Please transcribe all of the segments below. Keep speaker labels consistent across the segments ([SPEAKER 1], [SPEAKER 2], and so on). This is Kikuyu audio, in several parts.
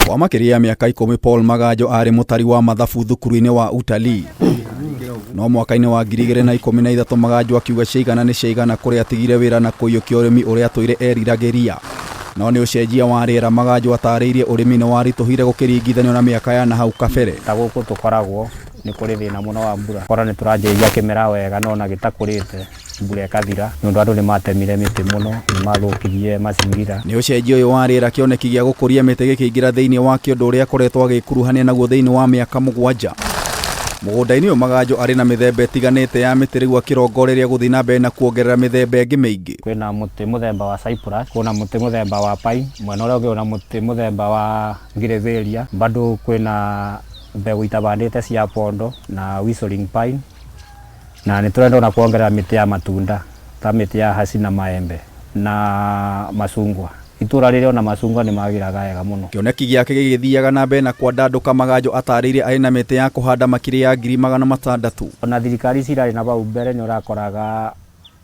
[SPEAKER 1] Kwa makĩria ya mĩaka 10 Paul Maganjo arĩ mũtari wa mathabu thukuru-inĩ wa utalii. No mwaka-inĩ wa 2013 Maganjo akiuga ciaigana nĩ ciaigana kũrĩa atigire wĩra na kũiyũkia ũrĩmi ũrĩa atũire eriragĩria. No nĩ ũcenjia wa rĩera Maganjo atarĩirie ũrĩmi nĩ waritũhire gũkĩringithanio na mĩaka ya nahau kabere.
[SPEAKER 2] Ta gũkũ tũkoragwo nĩ kũrĩ thĩna mũno wa mbura. Kora nĩ tũranjĩrĩria kĩmera wega no ona gĩtakũrĩte mbura ĩkathira nĩ ũndũ andũ nĩ matemire mĩtĩ mũno, nĩ mathũkirie mazingira.
[SPEAKER 1] Nĩ ũcenjia ũyũ wa rĩera kĩoneki gĩa gũkũria mĩtĩ gĩkĩingĩra thĩinĩ wake ũndũ ũrĩa akoretwo agĩkuruhania naguo thĩinĩ wa mĩaka 7. Mũgũnda-inĩ ũyũ Maganjo arĩ na mĩthemba ĩtiganĩte ya mĩtĩ rĩu akĩrongoreria gũthiĩ na mbere na kuongerera mĩthemba ĩngĩ mĩingĩ.
[SPEAKER 2] Kwĩna mũtĩ mũthemba wa cypress, kwĩna mũtĩ mũthemba wa pine, mwena ũrĩa ũngĩ kwĩna mũtĩ mũthemba wa ngirĩbĩria, bado kwĩna mbegũ itabandĩte cia pondo na whistling pine, na nĩ tũrenda ona kuongerera mĩtĩ ya matunda ta mĩtĩ ya haci na maembe na macungwa. Itũra rĩrĩ ona macungwa nĩ magĩraga wega mũno.
[SPEAKER 1] Kĩoneki gĩake gĩgĩthiaga na mbere na kwandandũka Maganjo atarĩirie arĩ na mĩtĩ ya kũhanda makĩria ya 600,000.
[SPEAKER 2] Ona thirikari ici irarĩ na bau mbere nĩ ũrakoraga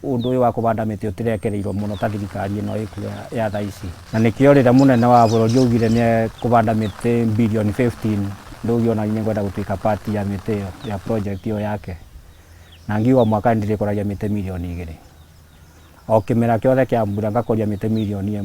[SPEAKER 2] ũndũ ũyũ wa kũbanda mĩtĩ ũtirekereirwo mũno ta thirikari ĩno ĩkuo ya thaa ici. Na nĩkĩo rĩrĩa mũnene wa bũrũri augire nĩ ekũbanda mĩtĩ bilioni 15 ndũgĩ ona niĩ ngwenda gũtuĩka part ya mĩtĩ ĩyo ya project ĩyo yake. Na ngiuga mwaka nĩ ndĩrĩkũragia mĩtĩ 2 mirioni. O kĩmera kĩothe kĩa mbura ngakũria mĩtĩ 1 mirioni.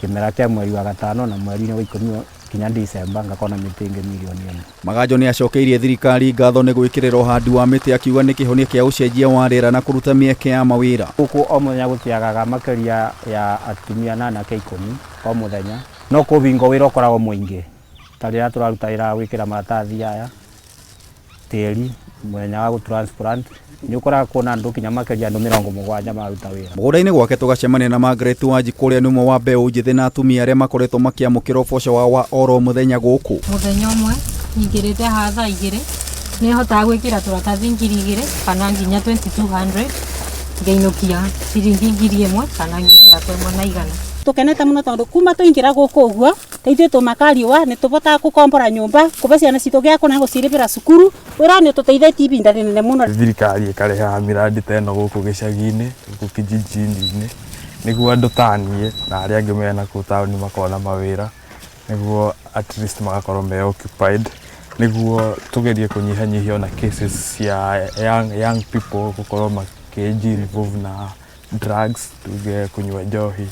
[SPEAKER 2] Kĩmera kĩa mweri wa gatano na mweri-inĩ wa 10 kinya December ngakorwo na mĩtĩ ĩngĩ 1 mirioni.
[SPEAKER 1] Maganjo nĩ acokeirie thirikari ngatho nĩ gwĩkĩrĩra ũhandi wa mĩtĩ akiuga nĩ kĩhonia kĩa ũcenjia wa rĩera na kũruta mĩeke ya mawĩra.
[SPEAKER 2] Gũkũ o mũthenya gũtiagaga makĩria ya atumia na anake 10 o mũthenya. No kũbingwo wĩra ũkoragwo mũingĩ ta rĩrĩa tũraruta wĩra wa gwĩkĩra maratathi aya tĩri mũthenya wa gũ transplant nĩ ũkoraga kuona andũ kinya makĩria andũ 70 maruta wĩra.
[SPEAKER 1] Mũgũnda-inĩ gwake tũgacemania na Margaret Wanjikũ ũrĩa nĩ ũmwe wa mbeũ njĩthĩ na atumia arĩa makoretwo makĩamũkĩra ũboco wao wa oro mũthenya gũkũ.
[SPEAKER 3] Mũthenya ũmwe nyingĩrĩte haha thaa 2 nĩ hotaga gwĩkĩra tũratathi 2000 kana nginya 2200 ngainũkia ciringi 1000 kana 1100.
[SPEAKER 4] Tukenete muno tondu kuma tuingira guku uguo ta ithuĩ tũmaka riũa nĩ tũbotaga gũkombora nyũmba kũbe ciana citũ gĩa kũna gũcirĩbĩra cukuru wĩra nĩ ũtũteithĩtie ibinda rĩnene mũno.
[SPEAKER 5] Thirikari ĩkarehaga miradi ta ĩno gũkũ gĩcagi-inĩ, gũkũ kijiji-inĩ, nĩguo andũ ta niĩ na arĩa angĩ mena kũu taũni makona mawĩra, nĩguo at least magakorwo me occupied, nĩguo tũgerie kũnyihanyihia ona cases cia young people gũkorwo makĩji involve na drugs, tuge kũnyua njohi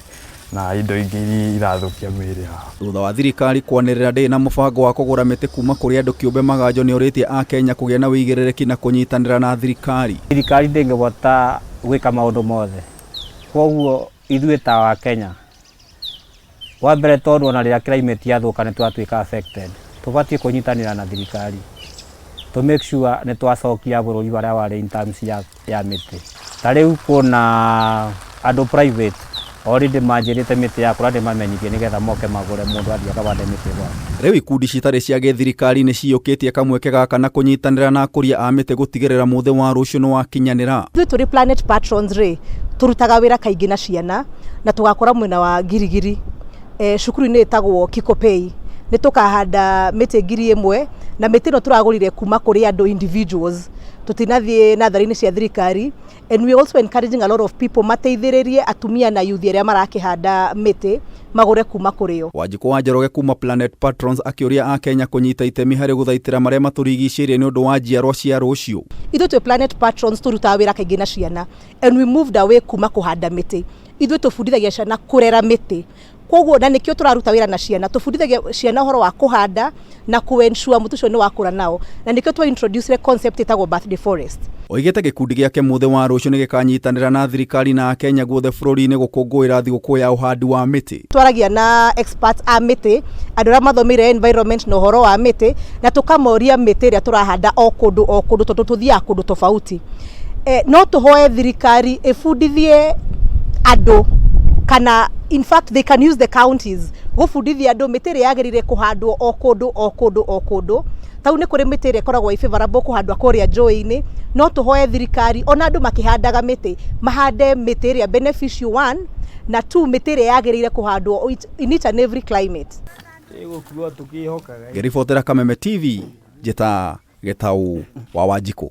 [SPEAKER 5] na indo ingĩ iria irathũkia mĩĩrĩ yao.
[SPEAKER 1] Thutha wa thirikari kwanĩrĩra ndĩrĩ na mũbango wa kũgũra mĩtĩ kuma kũrĩ andũ kĩũmbe Maganjo nĩ orĩtie akenya kũgĩa na wĩigĩrĩrĩki na kũnyitanĩra na thirikari.
[SPEAKER 2] Thirikari ndĩngĩbota gwĩka maũndũ mothe, koguo ithuĩ ta wa Kenya wa mbere tondũ ona rĩrĩa climate yathũka nĩ twatuĩka affected, tũbatiĩ kũnyitanĩra na thirikari to make sure nĩ twacokia bũrũri harĩa warĩ in terms ya mĩtĩ. Ta rĩu kwĩna andũ private already manjĩrĩte mĩtĩ yakũra ndĩmamenyithie nĩgetha moke magũre mũndũ athiĩ akabande mĩtĩ gwake.
[SPEAKER 1] Rĩu ikundi citarĩ cia gĩthirikari nĩ ciyũkĩtie kamweke gaka na kũnyitanĩra na akũria a mĩtĩ gũtigĩrĩra mũthĩ wa rũciũ nĩ wakinyanĩra.
[SPEAKER 6] Ithuĩ tũrĩ Planet Patrons rĩ, tũrutaga wĩra kaingĩ na ciana na tũgakora mwena wa Girigiri cukuru-inĩ ĩtagwo Kikopey. Nĩ tũkahanda mĩtĩ 1000 na mĩtĩ ĩno tũragũrire kuma kũrĩ andũ individuals, tũtinathiĩ natharĩ-inĩ cia thirikari, and we also encouraging a lot of people mateithĩrĩrie atumia na youth arĩa marakĩhanda mĩtĩ magũre kuma kũrĩ o.
[SPEAKER 1] Wanjikũ wa Njoroge kuma Planet Patrons akĩũria akenya kũnyita itemi harĩ gũthaitĩra marĩa matũrigicĩirie nĩ ũndũ wa njiarwa cia rũciũ.
[SPEAKER 6] Ithuĩ twĩ Planet Patrons tũrutaga wĩra kaingĩ na ciana and we moved away kuma kũhanda mĩtĩ. Ithuĩ tũbundithagia ciana kũrera mĩtĩ, koguo na nĩkĩo tũraruta wĩra na ciana, tũbundithagia ciana ũhoro wa kũhanda na kũ ensure mũtĩ ũcio nĩ wakũra nao, na nĩkĩo twa introduce concept ĩtagwo birthday forest.
[SPEAKER 1] Oigĩte gĩkundi gĩake mũthĩ wa rũciũ nĩ gĩkanyitanĩra na thirikari na akenya guothe bũrũri-inĩ gũkũngũĩra thigũkũ ya ũhandi wa mĩtĩ.
[SPEAKER 6] Twaragia na experts a mĩtĩ, andũ arĩa mathomeire environment na ũhoro wa mĩtĩ, na tũkamoria mĩtĩ ĩrĩa tũrahanda o kũndũ o kũndũ tondũ tũthiaga kũndũ tofauti. No tũhoe thirikari ĩbundithie andũ kana in fact they can use the counties gũbundithia andũ mĩtĩ ĩrĩa yagĩrĩire kũhandwo o kũndũ o kũndũ o kũndũ. Tau nĩ kũrĩ mĩtĩ ĩrĩa ĩkoragwo ĩ favorable kũhandwo kũrĩa njũĩ-inĩ. No tũhoe thirikari ona andũ makĩhandaga mĩtĩ mahande mĩtĩ ĩrĩa beneficial one na two, mĩtĩ ĩrĩa yagĩrĩire kũhandwo in each and every climate.
[SPEAKER 1] Ngĩribotera Kameme TV, njĩta Gĩtaũ wa Wanjikũ.